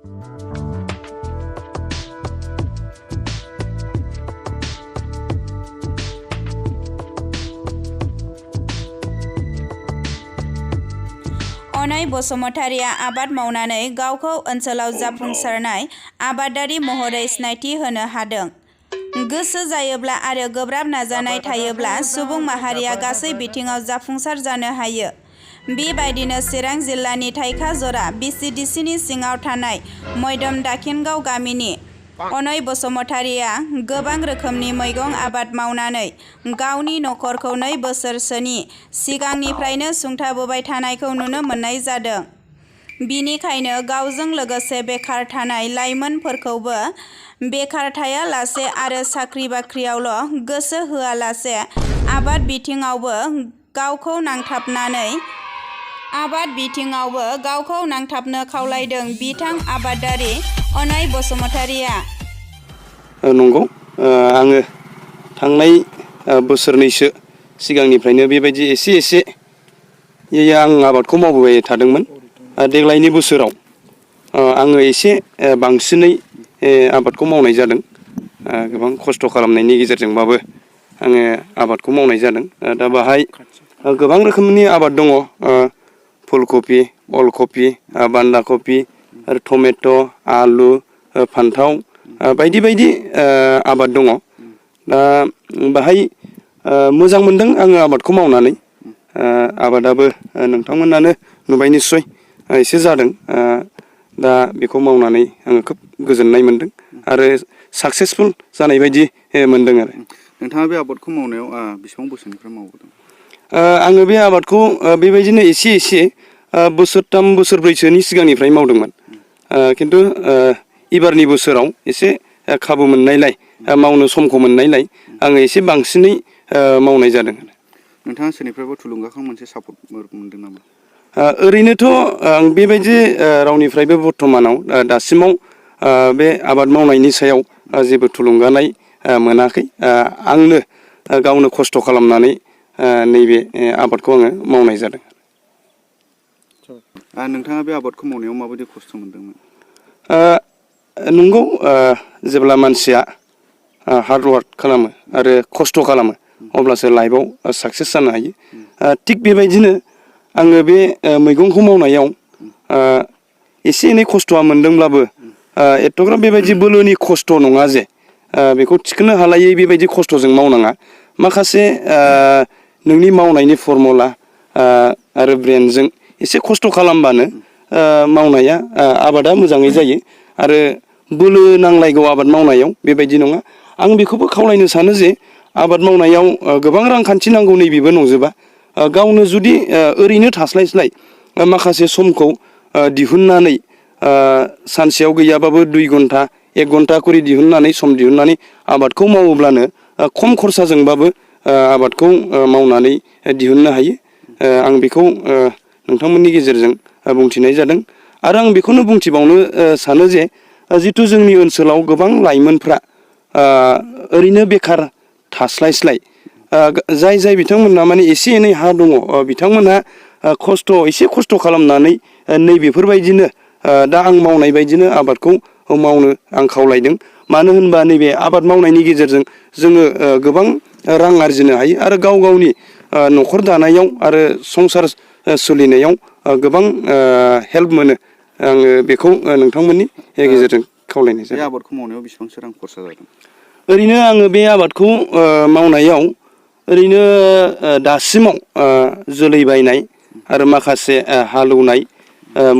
अनय बसुमतारिया आबाद मावनानै गावखौ ओनसोलाव जाफुंसारनाय आबादारि महरै सिनायथि होनो हादों। गोसो जायोब्ला आरो गोब्राब नाजानाय थायोब्ला सुबुं माहारिया गासै बिथिङाव जाफुंसार जानो हायो। बेबायदिनो चिरां जिल्लानि थाइखाजरा VCDCनि सिङाव थानाय मध्यम दाखिनगाव गामिनि अनय बसुमतारिया गोबां रोखोमनि मैगं आबाद मावनानै गावनि नखरखौ 2 बोसोरसोनि सिगांनिफ्रायनो सुंथाबोबाय थानायखौ नुनो मोननाय जादों। बिनिखायनो गावजों लोगोसे बेखार थानाय लाइमोनफोरखौबो बेखार थायालासे आरो साख्रि बाख्रियावल' गोसो होआलासे आबाद बिथिङावबो गावखौ नांथाबनो खावलायदों बिथां आबादारि अनय बसुमतारिया। नंगौ, आङो थांनाय बोसोरनैसो सिगांनिफ्रायनो बेबायदि एसे आं आबादखौ मावबोबाय थादोंमोन। देग्लायनि बोसोराव आङो एसे बांसिनै आबादखौ मावनाय जादों। गोबां खस्थ' खालामनायनि गेजेरजोंबाबो आङो आबादखौ मावनाय जादों। दा बाहाय गोबां रोखोमनि आबाद दङ। फुलकबि, अलकबि, बान्दा कबि आरो टमेट', आलु, फान्थाव बायदि बायदि आबाद दङ। दा बाहाय मोजां मोनदों आङो आबादखौ मावनानै। आबादाबो नोंथांमोनानो नुबाय निस्सय एसे जादों। दा बेखौ मावनानै आङो खोब गोजोननाय मोनदों आरो साक्सेसफुल जानाय बायदि मोनदों आरो। नोंथाङा बे आबादखौ मावनायाव बेसेबां बोसोरनिफ्राय मावबोदों? आङो बे आबादखौ बेबायदिनो एसे बोसोरथाम बोसोरब्रैसोनि सिगांनिफ्राय मावदोंमोन। खिन्थु एबारनि बोसोराव एसे खाबु मोननायलाय, मावनो समखौ मोननायलाय आङो एसे बांसिनै मावनाय जादों। नोंथाङा सोरनिफ्रायबो थुलुंगाखां मोनसे सापर्ट मोनदों नामा? ओरैनोथ' आं बेबायदि रावनिफ्रायबो बर्थमानाव दासिमाव बे आबाद मावनायनि सायाव जेबो थुलुंगानाय मोनाखै। आंनो गावनो खस्थ' खालामनानै नैबे आबादखौ आङो मावनाय जादों। नोंथाङा बे आबादखौ मावनायाव माबायदि खस्थ' मोनदोंमोन? नंगौ, जेब्ला मानसिया हार्ड वार्क खालामो आरो खस्थ' खालामो अब्लासो लाइफआव साक्सेस जानो हायो। थिग बेबायदिनो आङो बे मैगंखौ मावनायाव एसे एनै खस्थ'आ मोनदोंब्लाबो एथ'ग्राब बेबायदि बोलोनि खस्थ' नङा जे बेखौ थिखोनो हालायै बेबायदि खस्थ'जों मावनाङा। माखासे नोंनि मावनायनि फर्मुला आरो ब्रेनजों एसे खस्थ' खालामबानो मावनाया आबादा मोजाङै जायो। आरो बोलो नांलायगौ आबाद मावनायाव बेबायदि नङा। आं बेखौबो खावलायनो सानो जे आबाद मावनायाव गोबां रांखान्थि नांगौ नैबेबो नंजोबा। गावनो जुदि ओरैनो थास्लायस्लाय माखासे समखौ दिहुननानै सानसेयाव गैयाबाबो 2 घन्टा 1 घन्टा खरि दिहुननानै सम दिहुननानै आबादखौ मावोब्लानो खम खरसाजोंबाबो आबादखौ मावनानै दिहुननो हायो। आं बेखौ नोंथांमोननि गेजेरजों बुंथिनाय जादों। आरो आं बेखौनो बुंथिबावनो सानो जे जिथु जोंनि ओनसोलाव गोबां लाइमोनफ्रा ओरैनो बेखार थास्लायस्लाय जाय बिथांमोनहा माने एसे एनै हा दङ, बिथांमोनहा एसे खस्थ' खालामनानै नैबेफोरबायदिनो दा आं मावनाय बायदिनो आबादखौ मावनो आं खावलायदों। मानो होनबा नैबे आबाद मावनायनि गेजेरजों जोङो गोबां रां आरजिनो हायो आरो गाव गावनि न'खर दानायाव आरो संसार सोलिनायाव गोबां हेल्प मोनो। आङो बेखौ नोंथांमोननि गेजेरजों खावलायनाय जादों। बे आबादखौ मावनायाव बेसेबांसो रां खरसा जादों? ओरैनो आङो बे आबादखौ मावनायाव ओरैनो दासिमाव जोलै बायनाय आरो माखासे हालेवनाय,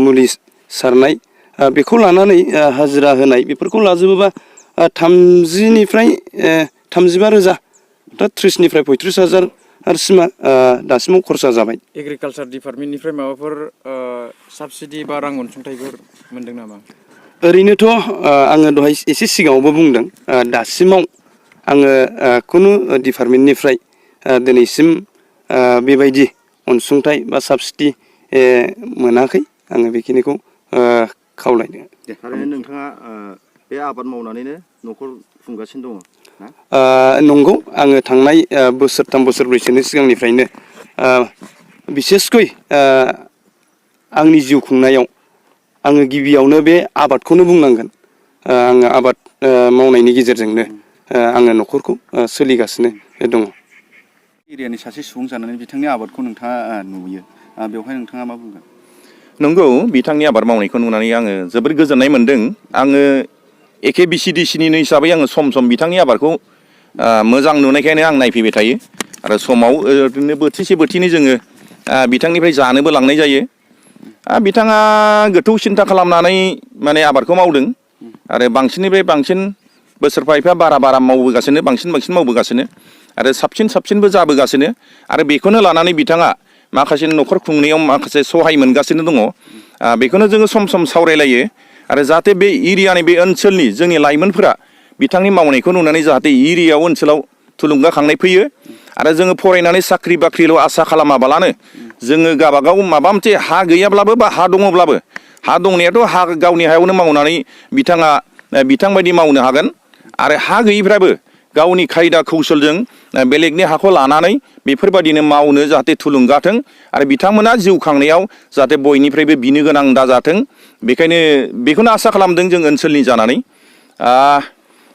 मुलि सारनाय बेखौ लानानै हाजिरा होनाय बेफोरखौ लाजोबोबा 30निफ्राय 35,000 दा 30निफ्राय 35,000 सिमा दासिमाव खरसा जाबाय। एग्रिकालसार डिपार्टमेन्टनिफ्राय माबाफोर साबसिडि बा रां अनसुंथाइफोर मोनदों नामा? ओरैनोथ' आङो दहाय एसे सिगाङावबो बुंदों, दासिमाव आङो खुनु डिपार्टमेन्टनिफ्राय दिनैसिम बेबायदि अनसुंथाइ बा साबसिडि मोनाखै। आङो बेखिनिखौ खावलायदों। थारैनो नोंथाङा बे आबाद मावनानैनो न'खर खुंगासिनो दङ ना? नंगौ, आङो थांनाय बोसोरथाम बोसोरब्रैसोनि सिगांनिफ्रायनो बिसेसकै आंनि जिउ खुंनायाव आङो गिबियावनो बे आबादखौनो बुंनांगोन। आङो आबाद मावनायनि गेजेरजोंनो आङो न'खरखौ सोलिगासिनो दङ। एरियानि सासे सुबुं जानानै बिथांनि आबादखौ नोंथाङा नुयो, बेवहाय नोंथाङा मा बुंगोन? नंगौ, बिथांनि आबाद मावनायखौ नुनानै आङो जोबोर गोजोननाय मोन्दों। आङो एखे VCDCनिनो हिसाबै आङो सम सम बिथांनि आबादखौ मोजां नुनायखायनो आं नायफैबाय थायो आरो समाव ओरैनो बोथिसे बोथिनै जोङो बिथांनिफ्राय जानोबो लांनाय जायो। बिथाङा गोथौ सिन्था खालामनानै माने आबादखौ मावदों आरो बांसिननिफ्राय बांसिन बोसोरफा एफा बारा मावबोगासिनो, बांसिन मावबोगासिनो आरो साबसिनबो जाबोगासिनो आरो बेखौनो लानानै बिथाङा माखासे न'खर खुंनायाव माखासे सहाय मोनगासिनो दङ। बेखौनो जोङो सम सम सावरायलायो आरो जाहाथे बे एरियानि बे ओनसोलनि जोंनि लाइमोनफोरा बिथांनि मावनायखौ नुनानै जाहाथे एरियायाव ओनसोलाव थुलुंगाखांनाय फैयो आरो जोङो फरायनानै साख्रि बाख्रिल' आसा खालामाबालानो जोङो गावबागाव माबा मोनसे हा गैयाब्लाबो बा हा दङब्लाबो, हा दंनायाथ' हा गावनि हायावनो मावनानै बिथाङा बिथांबायदि मावनो हागोन आरो हा गैयिफ्राबो गावनि खायदा कौशलजों बेलेगनि हाखौ लानानै बेफोरबायदिनो मावनो जाहाथे थुलुंगाथों आरो बिथांमोना जिउ खांनायाव जाहाथे बयनिफ्रायबो बिनो गोनां दाजाथों। बेखायनो बेखौनो आसा खालामदों जों ओनसोलनि जानानै।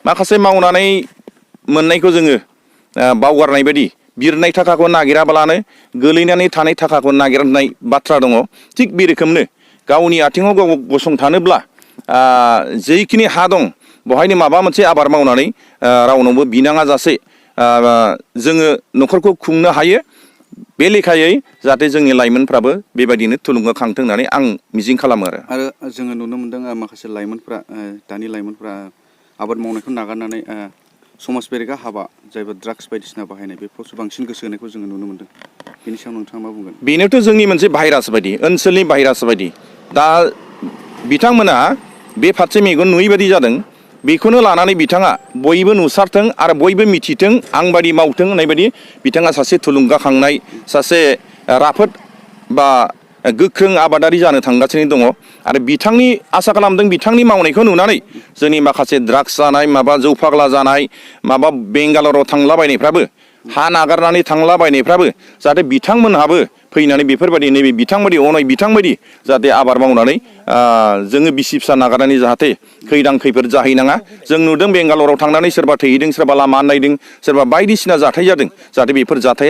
माखासे मावनानै मोननायखौ जोङो बावगारनाय बायदि बिरनाय थाखाखौ नागिराब्लानो गोलैनानै थानाय थाखाखौ नागिरनाय बाथ्रा दङ। थिग बे रोखोमनो गावनि आथिङाव गाव गसंथानोब्ला जेखिनि हा दं बेवहायनो माबा मोनसे आबाद मावनानै रावनावबो बिनाङा जासे जोङो न'खरखौ खुंनो हायो। बे लेखायै जाहाथे जोंनि लाइमोनफ्राबो बेबायदिनो थुलुंगाखांथों होननानै आं मिजिं खालामो आरो जोङो नुनो मोन्दों माखासे लाइमोनफ्रा, दानि लाइमोनफ्रा आबाद मावनायखौ नागारनानै समाज बेरेखा हाबा, जायबा ड्राग्स बायदिसिना बाहायनाय, बेफोरावसो बांसिन गोसो होनायखौ जोङो नुनो मोन्दों। बेनि सायाव नोंथाङा मा बुंगोन? बेनोथ' जोंनि मोनसे भाइरास बायदि, ओनसोलनि भाइरास बायदि। दा बिथांमोना बे फारसे मेगन नुयै बायदि जादों। बेखौनो लानानै बिथाङा बयबो नुसारथों आरो बयबो मिथिथों, आंबादि मावथों होननाय बायदि बिथाङा सासे थुलुंगाखांनाय, सासे राफोद बा गोख्रों आबादारि जानो थांगासिनो दङ आरो बिथांनि आसा खालामदों बिथांनि मावनायखौ नुनानै जोंनि माखासे ड्राग्स जानाय, माबा जौ फाग्ला जानाय, माबा बेंगालराव थांलाबायनायफ्राबो, हा नागारनानै थांलाबायनायफ्राबो जाहाथे बिथांमोनहाबो फैनानै बेफोरबायदि नैबे बिथांबायदि जाहाथे आबाद मावनानै जोङो बिसि फिसा नागारनानै जाहाथे खैदां खैफोद जाहैनाङा। जों नुदों बेंगालराव थांनानै सोरबा थैहैदों, सोरबा लामा आन्दायदों, सोरबा बायदिसिना जाथाय जादों। जाहाथे बेफोर जाथाया